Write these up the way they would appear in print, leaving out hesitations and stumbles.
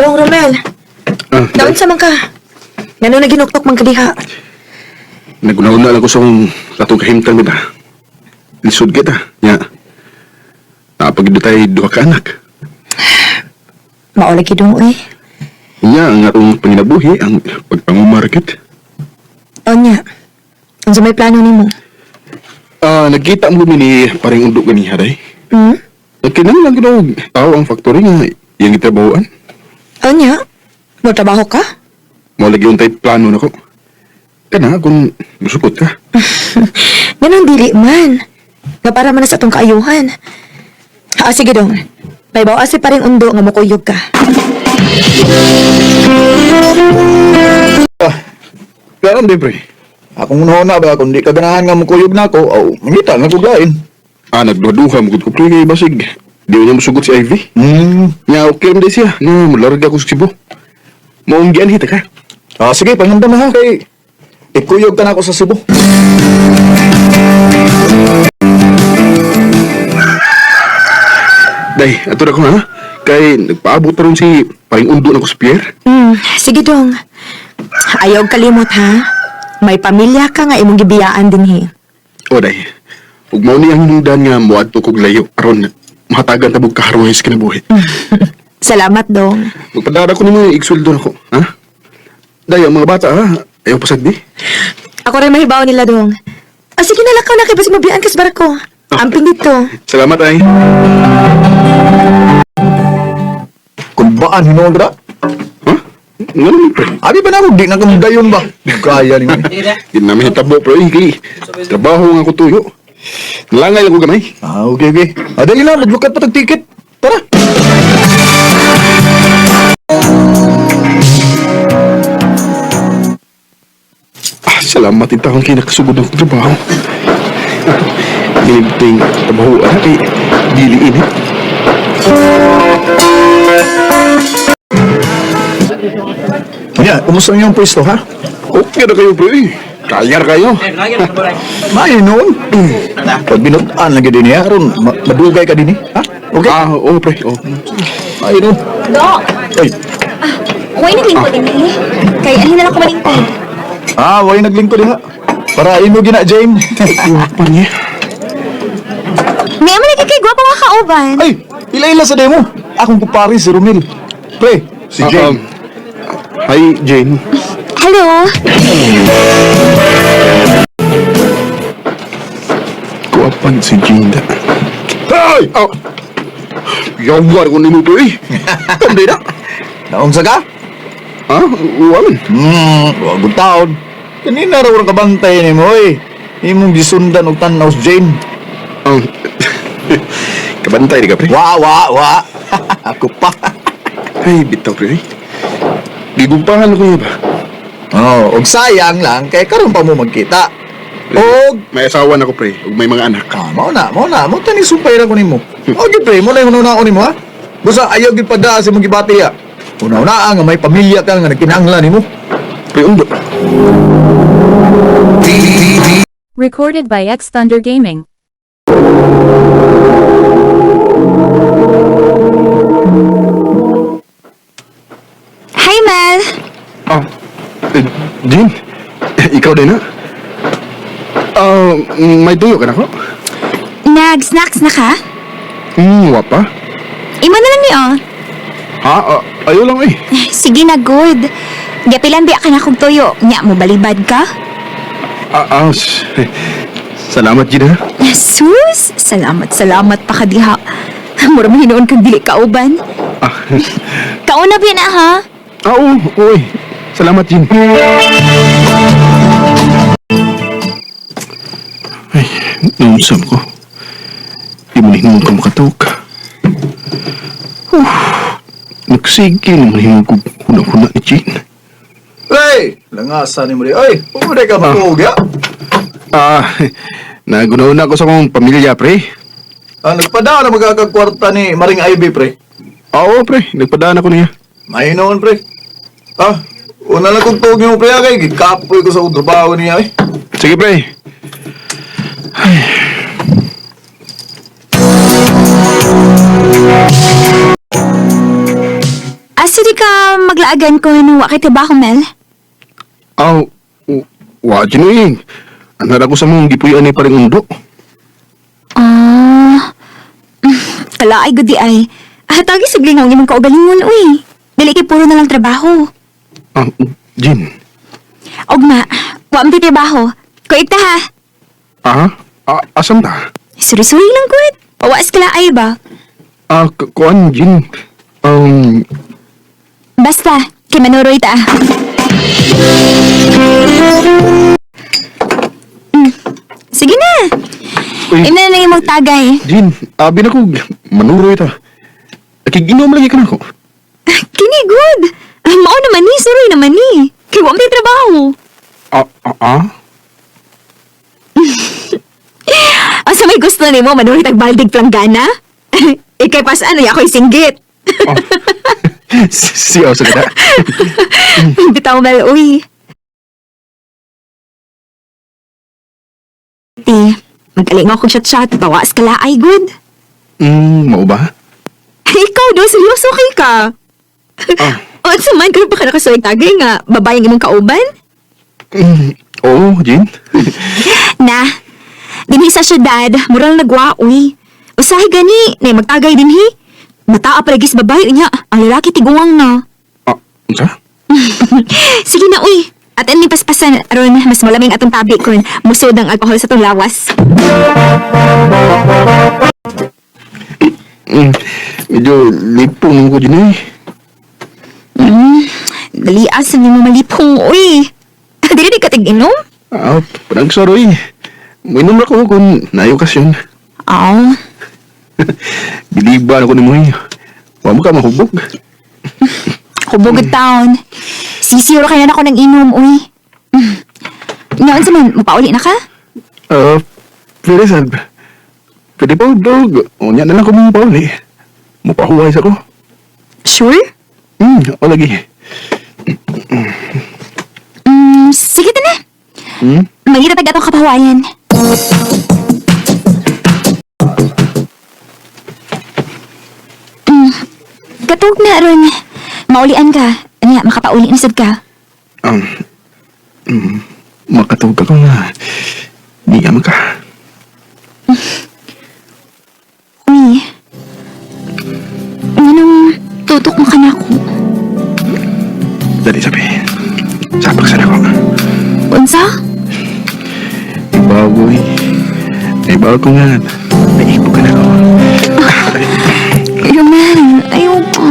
Dong Romel, Ah, naunsa man ka? Ngano na ginuktok man ka diha? Naguna-una lang ko sa akong katong kahimtang, di ba? Lisod kita. Nya. Napagid tayo duha ka anak. Mao lagi dong eh. Nya, ang atong panginabuhi, ang pagpangumarket. Onya. Unsa may plano nimo? Ah, nagkita mo mi ni paring undo ganiha, day. Hmm? Nagkinahanglan ko daw tao ang factory nga iyang gitrabahoan. Onya. Mo trabaho ka? Mao lagi untay plano nako. Kana kung musukot ka. Ganun dili man. Nga para man na sa atong kaayuhan. Ah, sige dong. May bawa si paring undo nga mukuyog ka. Klaro di pre. Akong una ba, kung di ka ganahan nga mukuyog na ako, aw, mangita na kog lain. Ah, nagduha-duha mo gud ko pre kay basig. Di niya musugot si Ivy. Nya okay man di siya. Nga mularga ko sa Cebu. Maong gianhi ta ka. Ah, sige, panganda na ha, kay ikuyog ka na ako sa Cebu. Day, ato na ko ha. Kay nagpaabot pa ron si paring undo na ko si Pierre. Sige dong. Ayaw kalimot ha. May pamilya ka nga imong gibiyaan dinhi. O day, ug mao ni ang hinungdan nga moadto kog layo aron mahatagan ta og kaharuhay sa kinabuhi. Salamat dong. Magpadara ko nimo igsweldo nako, ha? Day, ang mga bata ha, ayaw pasad di. Ako rin mahibaw nila dong. Ah, sige na lakaw na kay basig mabiyaan ka sa barko. Amping dito. Salamat ay. Kung baan hinuon ka? Ha? Ngano man pre? Abi ba na ako, di na kang dayon ba? Gaya ni mo. Di na mahitabo pre kay trabaho nga ko tuyo. Nalangay lang ko gamay. Ah, okay, okay. Ah, dali na, maglukat pa tag ticket. Tara. Ah, salamat in taon kay nakasugod ang trabaho. Hinibting trabaho ah, kay dili init. Unya, kumusta ang iyong pwesto, ha? Okay na kayo pre. Kaya ra kayo. May noon. Pag binutaan lagi din niya, aron madugay ka din eh. Ha? Okay? Ah, oo pre. Oh. Ay noon. Dok, Ay. huwag naglingkod din eh. Kay alin na lang ko malingkod. Ah, way naglingkod diha. Para imo gina, Jane. Guwapa niya. May ama lagi kay gwapo nga kauban. Ay, ila-ila sa demo. Akong kupare si Romil. Pre, si Ah, Jane. Hi, Jane. Hello. Guwapan si Jane da. Ay! Oh! Yawar ko nimo pre. Kamdi na. Naunsa ka? Ha? Uwa man. Wag taon. Kanina raw ang kabantay nimo, oy. Imong gisundan og tan-aw si Jane. Kabantay di ka pre. Wa, wa, wa. Ako pa. Ay, bitaw pre. Gigumpahan ko niya ba? Oh, og sayang lang kay karon pa mo magkita. Og May asawa na ko pre, ug may mga anak. ah, mao na, mao na, mo tani sumpay ra ko nimo. Og pre, mo na yung una ko nimo ha. Busa ayaw gid pada sa imong gibati ya. Una-una nga may pamilya ka nga nagkinahanglan nimo. Pre, undo. Recorded by X Thunder Gaming. Hi, Mel. Ah, eh, Jane, ikaw din ha? Ah, may tuyo ka na ko? Nag-snacks na ka? Wapa. Imo na lang ni oh. Ha? Ah, ayaw lang eh. Sige na, good. Gapilan biya ka na kog tuyo. Nya mo balibad ka? Ah, ah, salamat Jane ha. Sus, salamat, salamat pa ka diha. Mura mo hinuon kang dili kauban. Ah, Kauna biya na ha? ah, oo, oo eh. Salamat Jane. Ay, nausap ko. Di mo hinuon ka makatawag ka. Nagsige naman hinuon ko huna-huna ni Jane. Hey, langasan nimo di. Oy, pwede ka matuog ya. Ah, nagunaw na ako sa akong pamilya, pre. Ah, nagpadaan na magkakakwarta ni Maring Ivy pre. Oo, pre. Nagpadaan ako niya. May noon pre. Ah, una lang kong tuog nimo pre ah, kay gikapoy ko sa akong trabaho niya eh. Sige, pre. Ah, Asa di ka maglaagan ko wa kay trabaho, Mel? Aw, wa Jin eh. Anara ko sa mong gipuy-an ni paring undo. Ah, kalaay gud di ay. Ah, tagi sigling ang imong kaugalingon, uy. Dili kay puro na lang trabaho. Ah, Jin. Ugma, wa man trabaho. Kuig ta ha. Ah, ah, asam ta? Suri-suri lang gud. Pawaas kalaay ba? Ah, kuan Jin. Basta, kay manuroy ta. Sige na. Uy, Imo na lang imong tagay. Jin, abi na ko manuroy ta. Nakiginom lagi ka na ko. Kini good. Ah, mao naman ni, suroy naman ni. Kay wa man trabaho. Ah, ah, ah? Asa may gusto nimo manuroy tag baldig planggana? Ikay pas ano ya ako'y singgit. Ah. Siyaw sa kada. Bitaw Mel, uy. Ti, magaling ako chat-chat, bawas ka laay, good. Mao ba? Ikaw do, seryoso kay ka. Ah. O, sa man, karon pa ka nakasuway tagay nga, babayang imong kauban? Oo, Jin. Na, dinhi sa syudad, mural nagwa, uy. Usahay gani, na magtagay dinhi. Mataa palagis babae unya, ang lalaki tiguang na. Ah, unsa? Sige na, uy. At ani paspasan aron mas malamig atong tabi kun musod ang alkohol sa atong lawas. Medyo lipong ko Jin eh. Dali asa nimo malipong, uy. Dili di ka tig-inom? Ah, panagsaroy. Mainom ra ko kung naay okasyon. Aw, Biliban ako ni mo eh. Wa mo ka mahubog. hubog taon. Sisiro kaya na ako ng inom, uy. Ngayon sa man, mapauli na ka? Ah, pwede sad. Pwede pa dog. Unya na lang ko mong pauli. Mupahuway sa ko. Sure? O lagi. Sige ta na. Hmm? Mangita tag atong kapahuwayan. Katug na ron. Maulian ka. Anya, makapauli na sad ka. Makatawag ako nga. Di ka ka. Uy. Anong tutok mo ka na ako? Dali sabi. Sapak sana ko. Unsa? Ibagoy. Ibago ko nga. Naipog ka na ako. Roman, ayoko.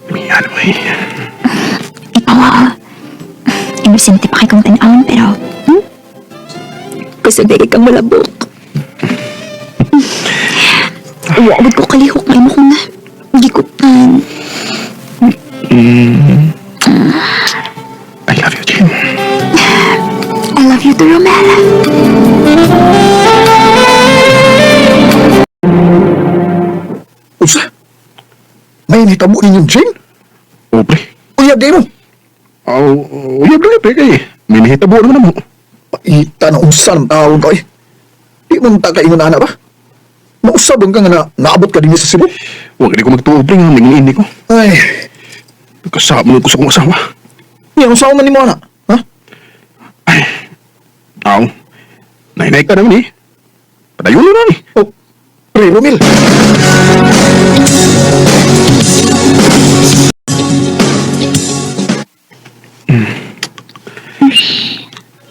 Miyan mo eh. Ikaw ah. Inosente pa kay kong tanawon pero... Kusog na kang malabok. Uwaabot ko kalihok nga imo kong gikutan. I love you, Jim. I love you too, Romel. Unsa? May nitabo ninyo, Jane? Oh, pre. Uyab di mo. Aw, uyab lang eh, pre kay. May nahitabo naman mo. Paita na unsa ng taon ka eh. Di mo ta kaingon ana ba? Mausab ka nga na naabot ka din sa Cebu. Huwag di ko magtuo, pre, nga mingin ko. Ay, Kasama mo ko sa kong asawa. niya unsa man nimo ana? Ha? Aw, nainay ka naman eh. Padayon na ni. Oh, pre Romil.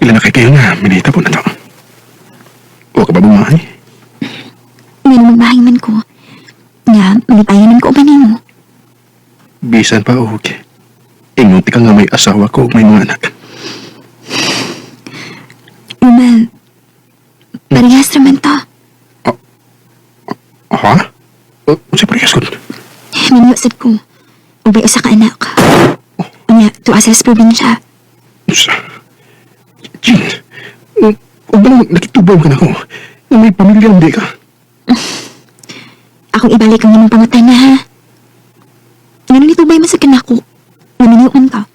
Ilan na kay kayo nga, minita po na to. Huwag ka ba bumahay? May namang man ko. Nga, malipayan man ko uban nimo. Bisan pa, okay. Ingunti ka nga may asawa ko, may mga anak. Romel, parehas raman to. Ha? Unsa parehas ko? Minyo sad ko. Ubay usa ka anak. Unya, tuwa sa probinsya. Unsa? Jin, huwag ba naman nakitubaw ka na ako? Na may pamilya hindi ka. Akong ibalik ang imong pangutana ha. Ngano nitubay man sa kanako? Naminyoon ka.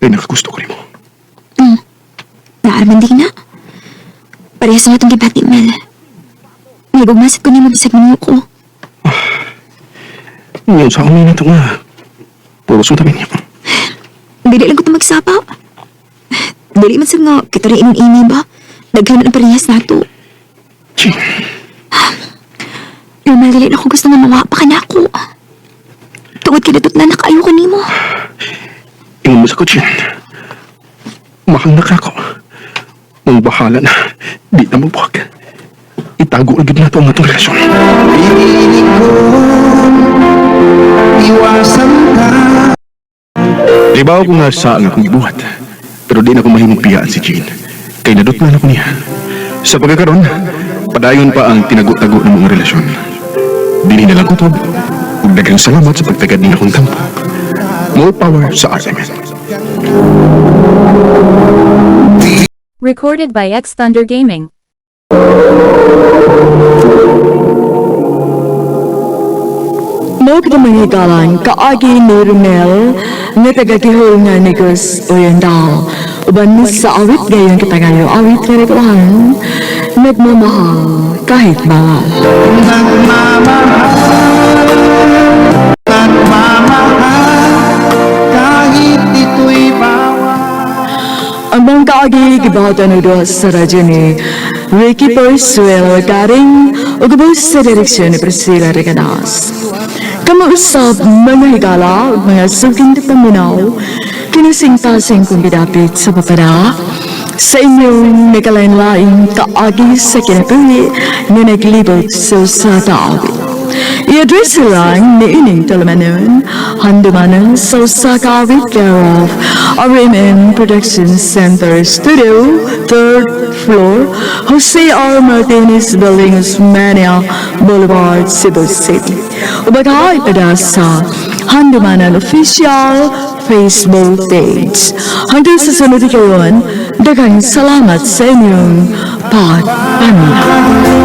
Kay nakagusto ko nimo. Naarman din na. Parehas na itong gibati, Mel. May gugmasat ko nimo bisag ninyo ko. Ngayon sa amin na ito nga. Puro sa tabi niya. Dili lang ko ito magsapa. Dili man sa nga, kita rin inong ini ba? Daghan ang parehas nato. Chin, Romel, dili na ako gusto nga mawa pa ka na ako. Tungod kay natutnan na kaayo ko nimo. Ingon mo sa ko, Chin. Mahal na ka ko. Mong bahala na. Di na magbuhag. Itago agad na ito ang atong relasyon. Ibaw ko nga sa ang akong gibuhat. Pero di na ko mahimong piyaan si Jean. Kay nadutlan ako niya. Sa pagkakaroon, padayon pa ang tinago-tago ng mga relasyon. Dili na lang kutob. Ug daghang salamat sa pagtagad ni akong tampo. More power sa RMN. Recorded by X Thunder Gaming. Mao kita mga higalan, kaagi ni Romel, nga taga-gihol nga Negros Oriental. Uban sa awit gayon kita ngayon, awit nga rituhan, nagmamahal kahit bawal. Kahit ito'y bawal. Ang mga kaagi gibahatan og duha sa radyo ni Ricky Porsuelo Garing ug ubos sa direksyon ni Priscilla Reganas. Kamausap mga higala ug mga suking paminaw, kinasingtasing kong gidapit sa papada sa inyong nagkalain-laing kaagi sa kinabuhi nga naglibot sa usa ka awit. I-address lang ni ining talamanon, handumanan sa usa ka awit care of RMN Production Center Studio, third floor, Jose R. Martinez Building, Osmania Boulevard, Cebu City. Ubagay pada sa Handumanan Official Facebook page. Hanggang sa sunod kayon, daghang salamat sa inyong pagpaminaw.